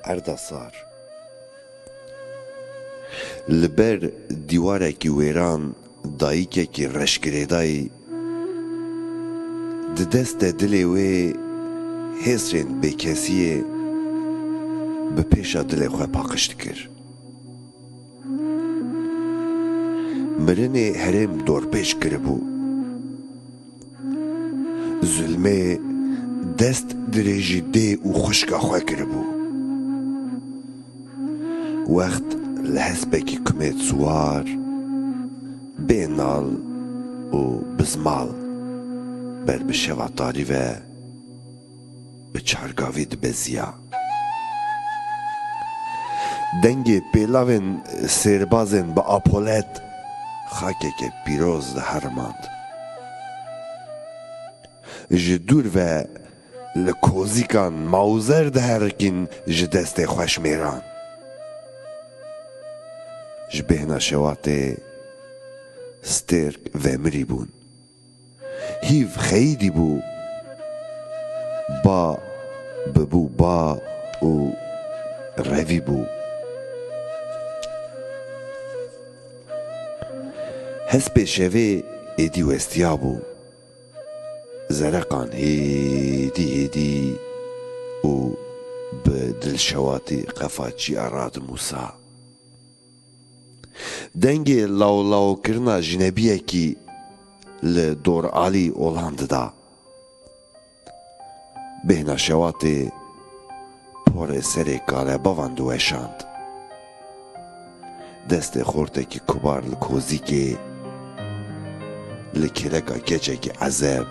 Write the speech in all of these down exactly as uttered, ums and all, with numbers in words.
Erda sar. Li ber dîwarekî wêran dayikekî reşgirêdayî di destê dilê wê hêsrên bêkesiyê bi pêşa dilê xwe paqij dikir. Mirinê herêm dorpêç kiribû. Zulmê dest dirêjî dê û xwişka xwe kiribû. Wext li hespekî kumêt siwar, bê nal û bizmal ber bi şeva tarî ve bi çargavî dibeziya. Dengê pêlavên sêrbazên bi apolet xakeke pîroz diherimand. Ji dûr ve li kozîkan mawzer diherikîn ji destê xweşmêran. Ji bêhna şewatê stêrk vemirî bûn. Hîv xeyidî bû. Ba bibû ba û revî bû. Hespê şevê êdî westiya bû. Zereqan hêdî hêdî û bi dilşewatî qefa çiya radimûsa. Dengê lawlawkirina jinebiyekî li doralî olan dida. Bêhna şewatê porê serê kalebavan diweşand. Destê xortekî kubar li kozîkê, li kêleka keçekî ezeb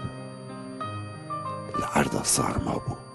li erda sar mabû.